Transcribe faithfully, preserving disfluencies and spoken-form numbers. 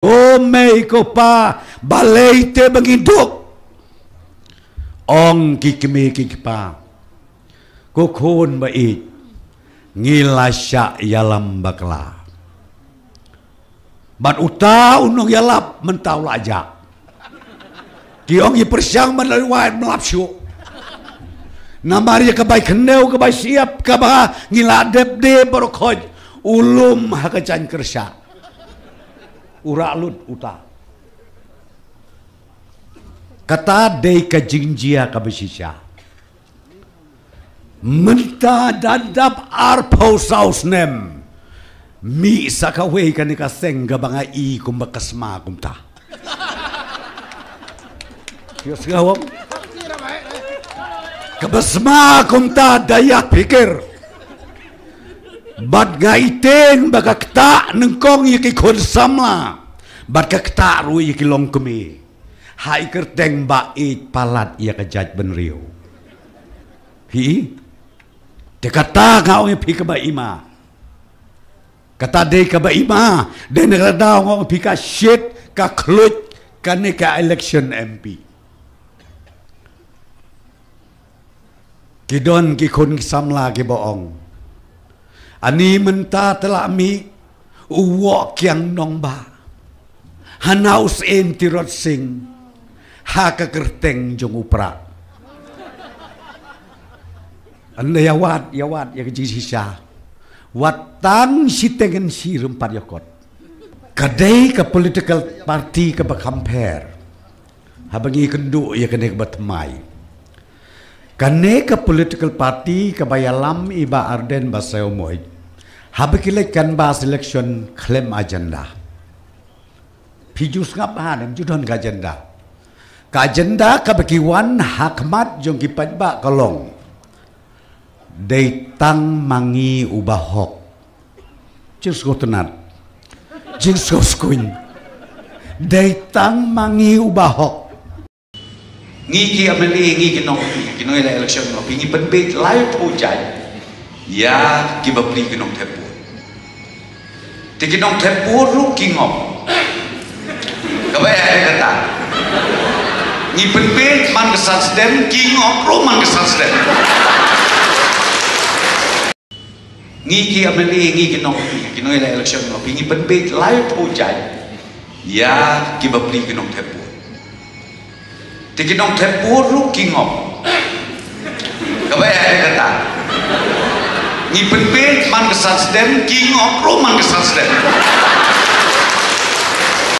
Ko mei ko pa, balei te ba ngi duk? Ong ki kmie ki kpa, ko khun ba ïeit, ngi la shah ïalam bakla. Bad uta u nongïalap mynta u la jah. Ki ong ïa pyrshang ban la wai mlap shuh. Namar ïa ka bai khyndew ka bai shyiap kaba ngi la dep de baroh khoit, u lum ha ka jaiñ kyrshah. U rah lut uta. Kata dei ka jingjia kaba shisha. Mynta da dap arphew saw snem, mih sa kawei kane ka seng kaba nga i kumba ka sma kumta. Ïa sngewbha. Kaba sma kumta da ïa pyrkhat. Bad nga ïateng ba ka ktah nyngkong ïa ki khun samla, bad ka ktah ruh ïa ki longkmie. Ha i kyrteng ba ïeit palat ïa ka jaitbynriew. Hi. Te kata nga ong ïa phi kaba ima. Kata dei kaba ima, dei na kata nga ong ïa phi ka shit, ka khluit kane ka election M P. Ki don ki khun ki samla kiba ong, ani mynta te la mih u Woh Kiang Nongbah, hana u Syiem Tirot Sing, ha ka kyrteng jong u Prah. Ynda ïa wad, ïa wad ïa ka jingshisha, wat tang shiteng ngan shi rympat ïa kot. Ka dei ka political party kaba kham pher. Haba ngi kynduh ïa kane kaba thymmai, kane ka political party kaba ïalam i Bah Ardent Basaiawmoit, haba ki leit canvass election khlem agenda. Phi ju sngap ha ne em ju don ka agenda. Ka agenda kaba ki wan ha khmat jong ki paidbah ka long, dei tang ma ngi uba hok. Jingsngewtynnat, jingsngewskuiñ. Dei tang ma ngi uba hok. Ngi ki M L A, ngi ki nong, ki nongïaleh election, ngi pynbeit laiphew jait ïa kiba plie ki nongthep vote. Te ki nongthep vote ruh ki ngop. Kaba ïa kata, ngi pynbeit man ka san snem, ki ngop ruh man ka san snem. Ngi ki M L A, ngi ki nong, ki nongïaleh election, ngi pynbeit laiphew jait ïa kiba plie ki nongthep vote. Te ki nongthep vote ruh ki ngop. Kaba ïa kata, ngi pynbeit man ka san snem, ki ngop ruh man ka san snem.